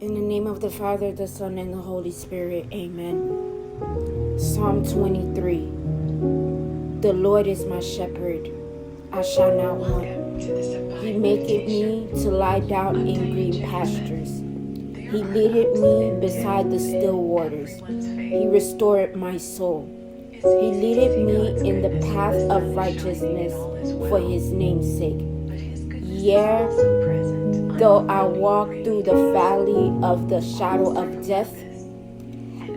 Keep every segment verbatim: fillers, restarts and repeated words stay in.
In the name of the Father, the Son, and the Holy Spirit, amen. Psalm twenty-three. The Lord is my shepherd, I shall not want. He maketh me to lie down in green pastures. He leadeth me beside the still waters. He restored my soul. He leadeth me in the path of righteousness for his name's sake. Yea, though I walk through the valley of the shadow of death,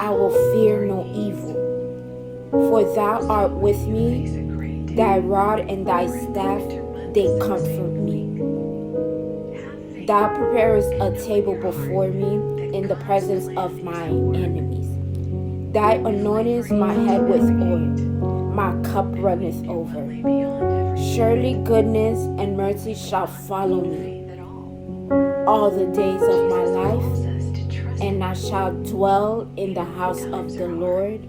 I will fear no evil. For thou art with me, thy rod and thy staff, they comfort me. Thou preparest a table before me in the presence of my enemies. Thou anointest my head with oil, my cup runneth over. Surely goodness and mercy shall follow me all the days of my life, and I shall dwell in the house of the Lord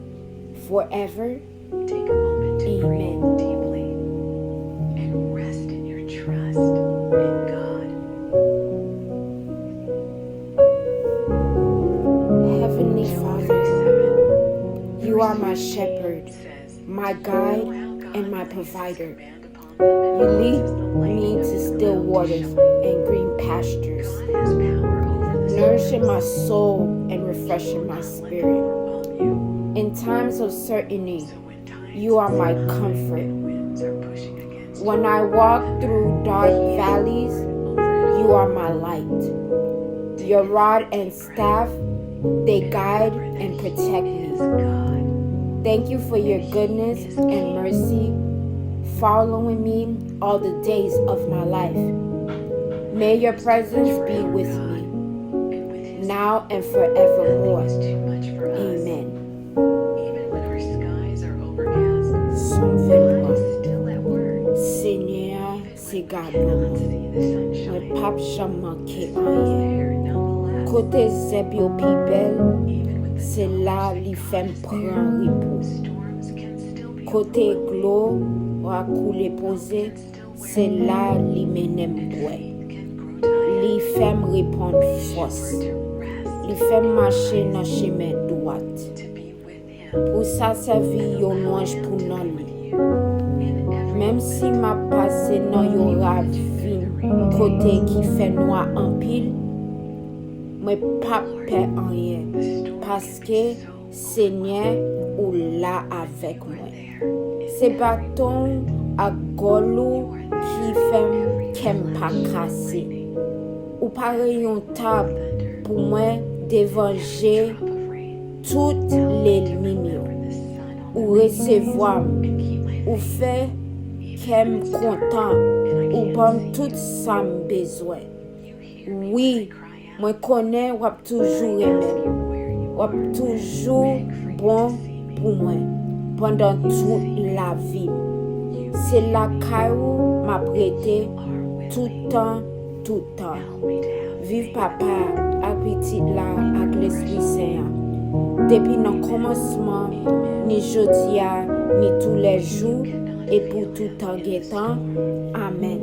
forever. Take a moment to breathe deeply and rest in your trust in God. Heavenly Father, you are my shepherd, my guide, and my provider. You lead me to still waters and green pastures, nourishing my soul and refreshing my spirit. In times of uncertainty, you are my comfort. When I walk through dark valleys, you are my light. Your rod and staff, they guide and protect me. Thank you for your goodness and mercy following me all the days of my life. May your presence be with me, now and forevermore. Amen. Sòm venntwa. Senyè a se gadò mwen. Mwen p ap janm manke anyen. Kote zèb yo pi bèl, se la li fè m pran repo. Kote dlo a koule poze, se la li mennen m bwè. Li fè m reprann fòs. Li fè m mache nan chemen dwat. Pou sa sèvi yon lwanj pou non li. Menm si m ap pase nan yon ravin kote ki fè nwa anpil, mwen p ap pè anyen, paske Senyè, ou la avèk mwen. Se baton w ak gòl ou ki fè m kè m pa kase. Ou pare yon tab pou mwen devan je tout lènmi m yo. Ou resevwa m. Ou fè kè m kontan. Ou ban m tout sa m bezwen. Wi, mwen konnen w ap toujou renmen m. W ap toujou bon pou mwen pandan tout lavi m. Se lakay ou m ap rete toutan, toutan. Viv Papa a, ak Pitit la, ak Lespri Sen an, depi nan kòmansman, ni jodi a, ni toulèjou, e pou toutan gen tan. Amèn.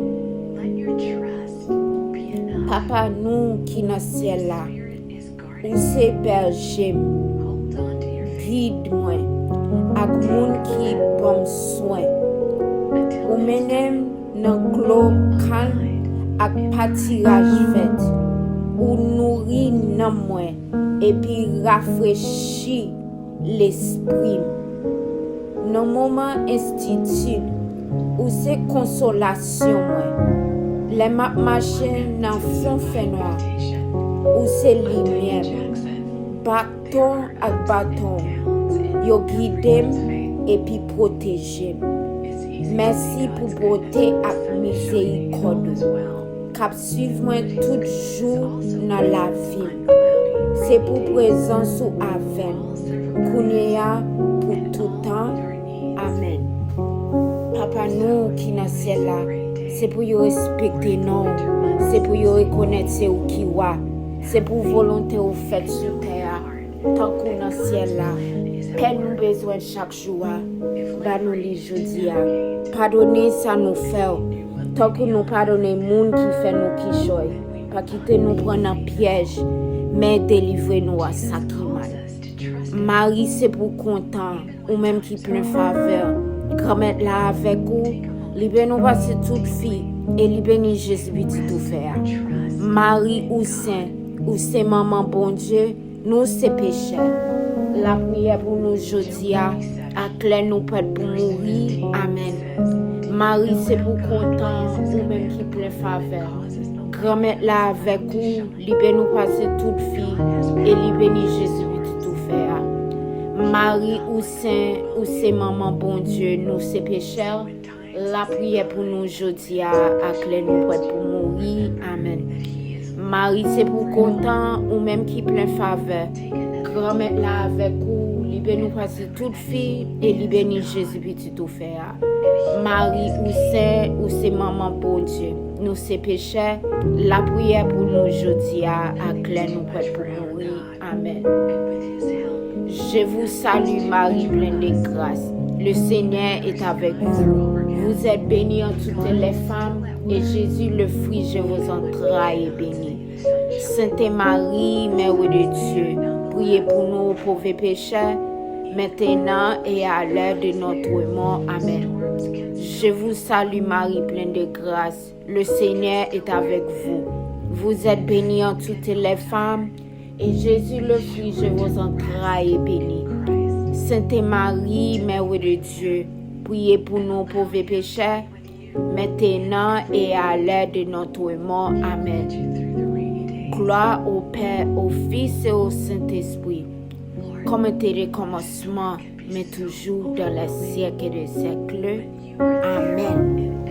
Papa nou ki nan syèl la, ou se bèje m, gid mwen, ak moun ki ban m swen. Ou mennen m nan dlo kalm ak patiraj vèt. Ou nouri nanm mwen epi rafrechi lespri m. Nan moman enkyetid, ou se konsolasyon mwen. Lè m ap mache nan fon fènwa, ou se limyè m. Baton ak baton w, yo gide m epi pwoteje m. Mèsi pou bote ak mizerikòd ou k ap swiv mwen tout jou nan lavi m. Se pou prezans ou avè m, kounye a, pou toutan. Amèn. Papa nou ki nan syèl la, se pou yo respekte non w, se pou yo rekonèt se ou ki wa, se pou volonte w fèt sou tè a, tankou nan syèl la. Pè nou bezwen chak jou a, ba nou li jodi a. Padone sa nou fè w, tankou nou padone moun ki fè nou kichòy. Pa kite nou pran nan pyèj, men delivre nou a sa ki mal. Mari, se pou kontan, ou menm ki plen favè. Granmèt la avèk ou, li beni w pase tout fi, e li beni Jezi pitit ou fè a. Mari, ou sen, ou se manman Bondye, nou se pechè. Lapriyè pou nou jodi a, aklè nou prèt pou mouri. Amèn. Mari, se pou kontan, ou menm ki plen favè. Granmèt la avèk ou, li beni w pase tout fi, e li beni Jezi pitit ou fè a. Mari, ou sen, ou se manman Bondye, nou se pechè. Lapriyè pou nou jodi a, aklè nou prèt pou mouri. Amèn. Mari, se pou kontan, ou menm ki plen favè. Granmèt la avèk ou, li beni w pase tout fi, e li beni Jezi pitit ou fè a. Mari, ou sen, ou se manman Bondye, nou se pechè. Lapriyè pou nou jodi a, aklè nou prèt pou mouri. Amèn. Je vous salue, Marie pleine de grâce. Le Seigneur est avec vous. Vous êtes bénie entre toutes les femmes, et Jésus, le fruit de vos entrailles, est béni. Sainte Marie, Mère de Dieu, priez pour nous pauvres pécheurs, maintenant et à l'heure de notre mort. Amèn. Je vous salue, Marie pleine de grâce. Le Seigneur est avec vous. Vous êtes bénie entre toutes les femmes, et Jésus, le fruit de vos entrailles, est béni. Sainte Marie, Mère de Dieu, priez pour nous pauvres pécheurs, maintenant et à l'heure de notre mort. Amèn. Gloire au Père, au Fils et au Saint-Esprit, comme était le commencement, mais toujours dans les siècles des siècles. Amèn.